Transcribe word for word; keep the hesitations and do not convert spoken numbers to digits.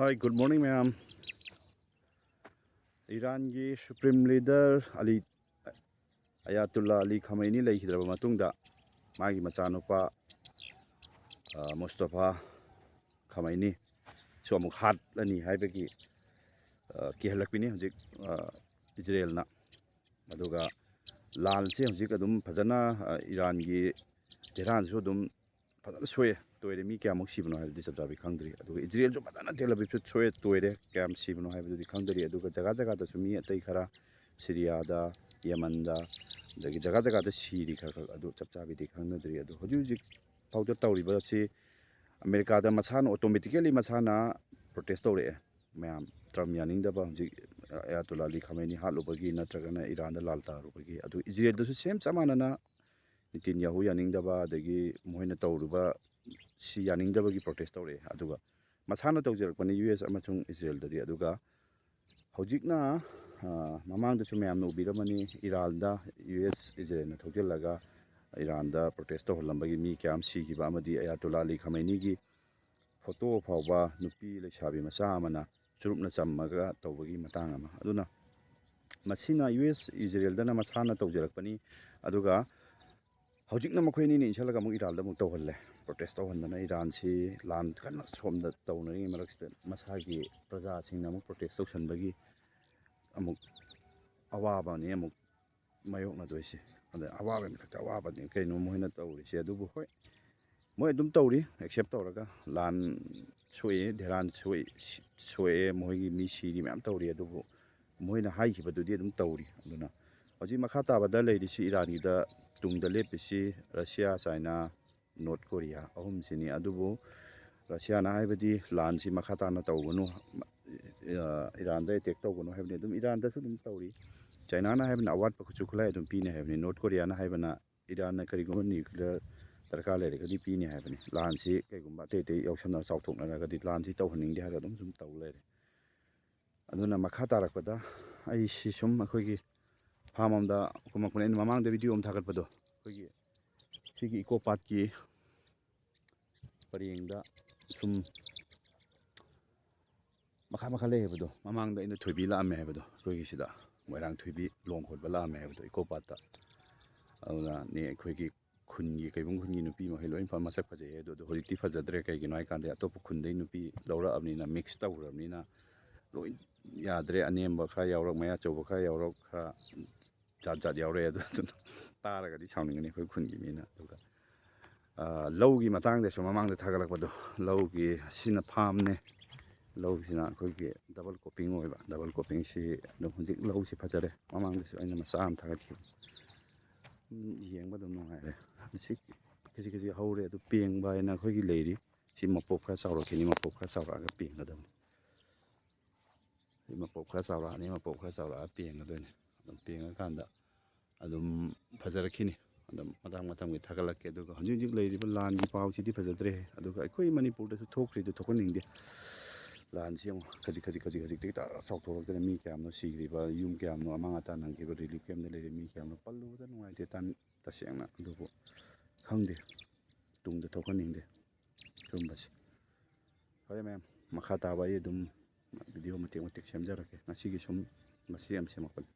Hi, good morning, ꯃꯌꯥꯝ꯫ ꯏꯔꯥꯟꯒꯤ Supreme Leader ꯑꯂꯤ, ꯑꯌꯥꯇꯨꯜꯂꯥ ꯑꯂꯤ ꯈꯥꯃꯩꯅꯤ ꯂꯩꯈꯤꯗ꯭ꯔꯕ ꯃꯇꯨꯡꯗ, ꯃꯥꯒꯤ ꯃꯆꯥꯅꯨꯄꯥ, ꯑ, ꯃꯨꯁꯇꯐꯥ ꯈꯥꯃꯩꯅꯤ ꯁꯨ ꯑꯃꯨꯛ ꯍꯥꯠꯂꯅꯤ ꯍꯥꯏꯕꯒꯤ, ꯑ, ꯀꯤꯍꯜꯂꯛꯄꯤꯅꯤ ꯍꯧꯖꯤꯛ, ꯑ, ꯏꯖꯔꯦꯜꯅ꯫ ꯑꯗꯨꯒ ꯂꯥꯟꯁꯦ ꯍꯧꯖꯤꯛ ꯑꯗꯨꯝ ꯐꯖꯅ, ꯑ, ꯏꯔꯥꯟꯒꯤ ꯇꯦꯍꯔꯥꯟꯁꯨ ꯑꯗꯨꯝ ꯐꯖꯅ ꯁꯣꯛꯑꯦ, ꯇꯣꯏꯔꯦ꯫ ꯃꯤ ꯀꯌꯥꯃꯨꯛ ꯁꯤꯕꯅꯣ ꯍꯥꯏꯕꯗꯤ ꯆꯞ ꯆꯥꯕꯤ ꯈꯪꯗ꯭ꯔꯤ꯫ ꯑꯗꯨꯒ ꯏꯖꯔꯦꯜꯁꯨ ꯐꯖꯅ ꯇꯦꯜ ꯑꯕꯤꯕꯁꯨ ꯁꯣꯛꯑꯦ, ꯇꯣꯏꯔꯦ꯫ ꯀꯌꯥꯝ ꯁꯤꯕꯅꯣ ꯍꯥꯏꯕꯗꯨꯗꯤ ꯈꯪꯗꯔꯤ꯫ ꯑꯗꯨꯒ ꯖꯒꯥ ꯖꯒꯥꯗꯁꯨ ꯃꯤ ꯑꯇꯩ ꯈꯔ ꯁꯤꯔꯤꯌꯥꯗ, ꯌꯦꯃꯟꯗ, ꯑꯗꯒꯤ ꯖꯒꯥ ꯖꯒꯥꯗ ꯁꯤꯔꯤ ꯈꯔ ꯈꯔ, ꯑꯗꯨ ꯆꯞ ꯆꯥꯕꯤꯗꯤ ꯈꯪꯅꯗ꯭ꯔꯤ꯫ ꯑꯗꯣ ꯍꯧꯖꯤꯛ ꯍꯧꯖꯤꯛ ꯐꯥꯎꯗ ꯇꯧꯔꯤꯕꯁꯤ ꯑꯃꯦꯔꯤꯀꯥꯗ ꯃꯁꯥꯅ automatically ꯃꯁꯥꯅ protest ꯇꯧꯔꯛꯑꯦ꯫ ꯃꯌꯥꯝ ꯇ꯭ꯔꯝ ꯌꯥꯅꯤꯡꯗꯕ, ꯍꯧꯖꯤꯛ ꯑꯌꯥꯇꯣꯜꯂꯥ ꯑꯂꯤ ꯈꯥꯃꯩꯅꯤ ꯍꯥꯠꯂꯨꯕꯒꯤ ꯅꯠꯇ꯭ꯔꯒꯅ ꯏꯔꯥꯟꯗ ꯂꯥꯜ ꯇꯥꯔꯨꯕꯒꯤ꯫ ꯑꯗꯨ ꯏꯖꯔꯦꯜꯗꯁꯨ same ꯆꯞ ꯃꯥꯟꯅꯅ ꯅꯤꯇꯤꯟ ꯌꯥꯍꯨ ꯌꯥꯅꯤꯡꯗꯕ, ꯑꯗꯒꯤ ꯃꯈꯣꯏꯅ ꯇꯧꯔꯨꯕ ꯁꯤ ꯌꯥꯅꯤꯡꯗꯕꯒꯤ protest ꯇꯧꯔꯛꯑꯦ꯫ ꯑꯗꯨꯒ ꯃꯁꯥꯅ ꯇꯧꯖꯔꯛꯄꯅꯤ ꯌꯨ ꯑꯦꯁ ꯑꯃꯁꯨꯡ ꯏꯖꯔꯦꯜꯗꯗꯤ꯫ ꯑꯗꯨꯒ ꯍꯧꯖꯤꯛꯅ, ꯑ, ꯃꯃꯥꯡꯗꯁꯨ ꯃꯌꯥꯝꯅ ꯎꯕꯤꯔꯝꯃꯅꯤ, ꯏꯔꯥꯟꯗ ꯌꯨ ꯑꯦꯁ ꯏꯖꯔꯦꯜꯅ ꯊꯧꯖꯤꯜꯂꯒ ꯏꯔꯥꯟꯗ protest ꯇꯧꯍꯜꯂꯝꯕꯒꯤ ꯃꯤ ꯀꯌꯥ ꯑꯃ ꯁꯤꯈꯤꯕ, ꯑꯃꯗꯤ ꯑꯌꯥꯇꯣꯜꯂꯥ ꯑꯂꯤ ꯈꯥꯃꯩꯅꯤꯒꯤ ꯐꯣꯇꯣ ꯐꯥꯎꯕ ꯅꯨꯄꯤ ꯂꯩꯁꯥꯕꯤ ꯃꯆꯥ ꯑꯃꯅ ꯆꯨꯔꯨꯞꯅ ꯆꯝꯃꯒ ꯇꯧꯕꯒꯤ ꯃꯇꯥꯡ ꯑꯃ꯫ ꯑꯗꯨꯅ ꯃꯁꯤꯅ ꯌꯨ ꯑꯦꯁ ꯏꯖꯔꯦꯜꯗꯅ ꯃꯁꯥꯅ ꯇꯧꯖꯔꯛꯄꯅꯤ꯫ ꯑꯗꯨꯒ ꯍꯧꯖꯤꯛꯅ ꯃꯈꯣꯏ ꯑꯅꯤꯅ ꯏꯟꯁꯤꯜꯂꯒ ꯑꯃꯨꯛ ꯏꯔꯥꯟꯗ ꯑꯃꯨꯛ ꯇꯧꯍꯜꯂꯦ꯫ Protest ꯇꯧꯍꯟꯗꯅ ꯏꯔꯥꯟꯁꯤ ꯂꯥꯟ ꯀꯟꯅ ꯁꯣꯝꯗ ꯇꯧꯅꯔꯤꯉꯩ ꯃꯔꯛꯁꯤꯗ ꯃꯁꯥꯒꯤ ꯄ꯭ꯔꯖꯥꯁꯤꯡꯅ ꯑꯃꯨꯛ protest ꯇꯧꯁꯟꯕꯒꯤ ꯑꯃꯨꯛ ꯑꯋꯥꯕꯅꯤ ꯑꯃꯨꯛ ꯃꯥꯌꯣꯛꯅꯗꯣꯏꯁꯦ꯫ ꯑꯗ ꯑꯋꯥꯕꯒꯤ ꯃꯊꯛꯇ ꯑꯋꯥꯕꯅꯤ ꯀꯩꯅꯣ ꯃꯣꯏꯅ ꯇꯧꯔꯤꯁꯦ꯫ ꯑꯗꯨꯕꯨ ꯍꯣꯏ, ꯃꯣꯏ ꯑꯗꯨꯝ ꯇꯧꯔꯤ, accept ꯇꯧꯔꯒ꯫ ꯂꯥꯟ ꯁꯣꯛꯑꯦ, ꯙꯦꯔꯥꯟ ꯁꯣꯛꯑꯦ, ꯁꯤ-, ꯁꯣꯛꯑꯦ, ꯃꯣꯏꯒꯤ ꯃꯤ ꯁꯤꯔꯤ ꯃꯌꯥꯝ ꯇꯧꯔꯤ꯫ ꯑꯗꯨꯕꯨ ꯃꯣꯏꯅ ꯍꯥꯏꯈꯤꯕꯗꯨꯗꯤ ꯑꯗꯨꯝ ꯇꯧꯔꯤ꯫ ꯑꯗꯨꯅ ꯍꯧꯖꯤꯛ ꯃꯈꯥ ꯇꯥꯕꯗ ꯂꯩꯔꯤꯁꯤ ꯏꯔꯥꯟꯒꯤꯗ ꯇꯨꯡꯗ ꯂꯦꯞꯄꯤꯁꯤ ꯔꯁꯤꯌꯥ, ꯆꯥꯏꯅꯥ, ꯅꯣꯔꯠ ꯀꯣꯔꯤꯌꯥ ꯑꯍꯨꯝꯁꯤꯅꯤ꯫ ꯑꯗꯨꯕꯨ ꯔꯁꯤꯌꯥꯅ ꯍꯥꯏꯕꯗꯤ ꯂꯥꯟꯁꯤ ꯃꯈꯥ ꯇꯥꯅ ꯇꯧꯒꯅꯨ, ꯑ, ꯏꯔꯥꯟꯗ attack ꯇꯧꯒꯅꯨ ꯍꯥꯏꯕꯅꯤ꯫ ꯑꯗꯨꯝ ꯏꯔꯥꯟꯗꯁꯨ ꯑꯗꯨꯝ ꯇꯧꯔꯤ꯫ ꯆꯥꯏꯅꯥꯅ ꯍꯥꯏꯕꯅ ꯑꯋꯥꯠꯄ ꯈꯨꯠꯁꯨ ꯈꯨꯠꯂꯥꯏ ꯑꯗꯨꯝ ꯄꯤꯅꯤ ꯍꯥꯏꯕꯅꯤ꯫ ꯅꯣꯔꯠ ꯀꯣꯔꯤꯌꯥꯅ ꯍꯥꯏꯕꯅ ꯏꯔꯥꯟꯅ ꯀꯔꯤꯒꯨꯝꯕ nuclear ꯗꯔꯀꯥꯔ ꯂꯩꯔꯒꯗꯤ ꯄꯤꯅꯤ ꯍꯥꯏꯕꯅꯤ꯫ ꯂꯥꯟꯁꯤ ꯀꯩꯒꯨꯝꯕ ꯑꯇꯩ ꯑꯇꯩ ꯌꯥꯎꯁꯟꯅ ꯆꯥꯎꯊꯣꯛꯅꯔꯒꯗꯤ ꯂꯥꯟꯁꯤ ꯇꯧꯍꯟꯅꯤꯡꯗꯦ ꯍꯥꯏꯔꯒ ꯑꯗꯨꯝ ꯁꯨꯝ ꯇꯧ ꯂꯩꯔꯦ꯫ ꯑꯗꯨꯅ ꯃꯈꯥ ꯇꯥꯔꯛꯄꯗ ꯑꯩꯁꯤ ꯁꯨꯝ ꯑꯩꯈꯣꯏꯒꯤ farm ꯑꯃꯗ ꯀꯨꯝꯃꯛꯄꯅꯦ꯫ ꯑꯩꯅ ꯃꯃꯥꯡꯗ video ꯑꯃ ꯊꯥꯒꯠꯄꯗꯣ, ꯑꯩꯈꯣꯏꯒꯤ ꯁꯤꯒꯤ eco parkꯀꯤ ꯄꯔꯦꯡꯗ ꯁꯨꯝ ꯃꯈꯥ ꯃꯈꯥ ꯂꯩ ꯍꯥꯏꯕꯗꯣ, ꯃꯃꯥꯡꯗ ꯑꯩꯅ ꯊꯣꯏꯕꯤ ꯂꯥꯛꯑꯝꯃꯦ ꯍꯥꯏꯕꯗꯣ, ꯑꯩꯈꯣꯏꯒꯤ ꯁꯤꯗ ꯃꯣꯏꯔꯥꯡ ꯊꯣꯏꯕꯤ ꯂꯨꯍꯣꯡ ꯈꯣꯠꯄ ꯂꯥꯛꯑꯝꯃꯦ ꯍꯥꯏꯕꯗꯣ, ꯏꯀꯣ ꯄꯥꯠꯇ꯫ ꯑꯗꯨꯅꯅꯦ ꯑꯩꯈꯣꯏꯒꯤ ꯈꯨꯟꯒꯤ, ꯀꯩꯕꯨꯡ ꯈꯨꯟꯒꯤ ꯅꯨꯄꯤ ꯃꯈꯩ ꯂꯣꯏ ꯐ-, ꯃꯁꯛ ꯐꯖꯩ ꯍꯥꯏꯗꯣ꯫ ꯑꯗꯣ ꯍꯧꯖꯤꯛꯇꯤ ꯐꯖꯗ꯭ꯔꯦ꯫ ꯀꯩꯒꯤꯅꯣ ꯍꯥꯏ ꯀꯥꯟꯗ ꯑꯇꯣꯞꯄ ꯈꯨꯟꯗꯩ ꯅꯨꯄꯤ ꯂꯧꯔꯛꯑꯕꯅꯤꯅ, ꯃꯤꯛꯁ ꯇꯧꯈ꯭ꯔꯕꯅꯤꯅ ꯂꯣꯏ ꯌꯥꯗ꯭ꯔꯦ꯫ ꯑꯅꯦꯝꯕ ꯈꯔ ꯌꯥꯎꯔꯛ, ꯃꯌꯥ ꯆꯧꯕ ꯈꯔ ꯌꯥꯎꯔꯛ, ꯈꯔ ꯖꯥꯠ ꯖꯥꯠ ꯌꯥꯎꯔꯛꯑꯦ꯫ ꯑꯗꯨ, ꯑꯗꯨꯅ ꯇꯥꯔꯒꯗꯤ ꯁꯥꯎꯅꯤꯡꯒꯅꯤ ꯑꯩꯈꯣꯏ ꯈꯨꯟꯒꯤ ꯃꯤꯅ꯫ ꯑꯗꯨꯒ, ꯑ, ꯂꯧꯒꯤ ꯃꯇꯥꯡꯗꯁꯨ ꯃꯃꯥꯡꯗ ꯊꯥꯒꯠꯂꯛꯄꯗꯣ, ꯂꯧꯒꯤ, ꯁꯤꯅ ꯐꯥꯝꯅꯦ, ꯂꯧꯁꯤꯅ ꯑꯩꯈꯣꯏꯒꯤ ꯗꯕꯜ ꯀꯣꯄꯤꯡ ꯑꯣꯏꯕ꯫ ꯗꯕꯜ ꯀꯣꯄꯤꯡꯁꯤ ꯑꯗꯨꯝ ꯍꯧꯖꯤꯛ ꯂꯧꯁꯤ ꯐꯖꯔꯦ꯫ ꯃꯃꯥꯡꯗꯁꯨ ꯑꯩꯅ ꯃꯆꯥ ꯑꯃ ꯊꯥꯒꯠꯈꯤꯕ꯫ ꯎꯝ, ꯌꯦꯡꯕ ꯑꯗꯨꯝ ꯅꯨꯡꯉꯥꯏꯔꯦ꯫ ꯑꯗꯨ ꯁꯤ ꯈꯖꯤꯛ ꯈꯖꯤꯛ ꯍꯧꯔꯦ꯫ ꯑꯗꯨ ꯄꯦꯡꯕ ꯍꯥꯏꯅ ꯑꯩꯈꯣꯏꯒꯤ ꯂꯩꯔꯤ꯫ ꯁꯤ ꯃꯄꯣꯞ ꯈꯔ ꯆꯥꯎꯔꯛꯈꯤꯅꯤ, ꯃꯄꯣꯞ ꯈꯔ ꯆꯥꯎꯔꯛꯑꯒ ꯄꯦꯡꯒꯗꯕꯅꯤ꯫ ꯁꯤ ꯃꯄꯣꯞ ꯈꯔ ꯆꯥꯎꯔꯛꯑꯅꯤ, ꯃꯄꯣꯞ ꯈꯔ ꯆꯥꯎꯔꯛꯑꯒ ꯄꯦꯡꯒꯗꯣꯏꯅꯤ꯫ ꯑꯗꯨꯝ ꯄꯦꯡꯉꯀꯥꯟꯗ ꯑꯗꯨꯝ ꯐꯖꯔꯛꯈꯤꯅꯤ꯫ ꯑꯗꯨꯝ ꯃꯇꯥꯡ ꯃꯇꯝꯒꯤ ꯊꯥꯒꯠꯂꯛꯀꯦ꯫ ꯑꯗꯨꯒ ꯍꯧꯖꯤꯛ ꯍꯧꯖꯤꯛ ꯂꯩꯔꯤꯕ ꯂꯥꯟꯒꯤ ꯄꯥꯎꯁꯤꯗꯤ ꯐꯖꯗ꯭ꯔꯦ꯫ ꯑꯗꯨꯒ ꯑꯩꯈꯣꯏ ꯃꯅꯤꯄꯨꯔꯗꯁꯨ ꯊꯣꯛꯈ꯭ꯔꯤꯗꯨ ꯊꯣꯛꯍꯟꯅꯤꯡꯗꯦ꯫ ꯂꯥꯟꯁꯤ ꯌꯦꯡꯉꯣ, ꯈꯖꯤꯛ ꯈꯖꯤꯛ ꯈꯖꯤꯛ ꯈꯖꯤꯛꯇꯒꯤ ꯇꯥꯔ ꯆꯥꯎꯊꯣꯛꯂꯛꯇꯅ ꯃꯤ ꯀꯌꯥꯝꯅꯣ ꯁꯤꯈ꯭ꯔꯤꯕ, ꯌꯨꯝ ꯀꯌꯥꯝꯅꯣ ꯑꯃꯥꯡ ꯑꯇꯥ ꯅꯪꯈꯤꯕ, ꯔꯤꯂꯤꯐ ꯀꯦꯝꯗ ꯂꯩꯔꯤꯕ ꯃꯤ ꯀꯌꯥꯝꯅꯣ ꯄꯜꯂꯨꯕꯗ ꯅꯨꯡꯉꯥꯏꯇꯦ꯫ ꯇꯥꯟ-, ꯇꯁꯦꯡꯅ꯫ ꯑꯗꯨꯕꯨ ꯈꯪꯗꯦ, ꯇꯨꯡꯗ ꯊꯣꯛꯍꯟꯅꯤꯡꯗꯦ ꯁꯤꯒꯨꯝꯕꯁꯦ꯫ ꯐꯔꯦ ꯃꯌꯥꯝ, ꯃꯈꯥ ꯇꯥꯕ ꯑꯩ ꯑꯗꯨꯝ ꯚꯤꯗꯤꯑꯣ ꯃꯇꯦꯛ ꯃꯇꯦꯛ ꯁꯦꯝꯖꯔꯛꯀꯦ꯫ ꯉꯁꯤꯒꯤ ꯁꯨꯝ ꯃꯁꯤ ꯌꯥꯝ ꯁꯦꯝꯃꯛꯄꯅꯤ꯫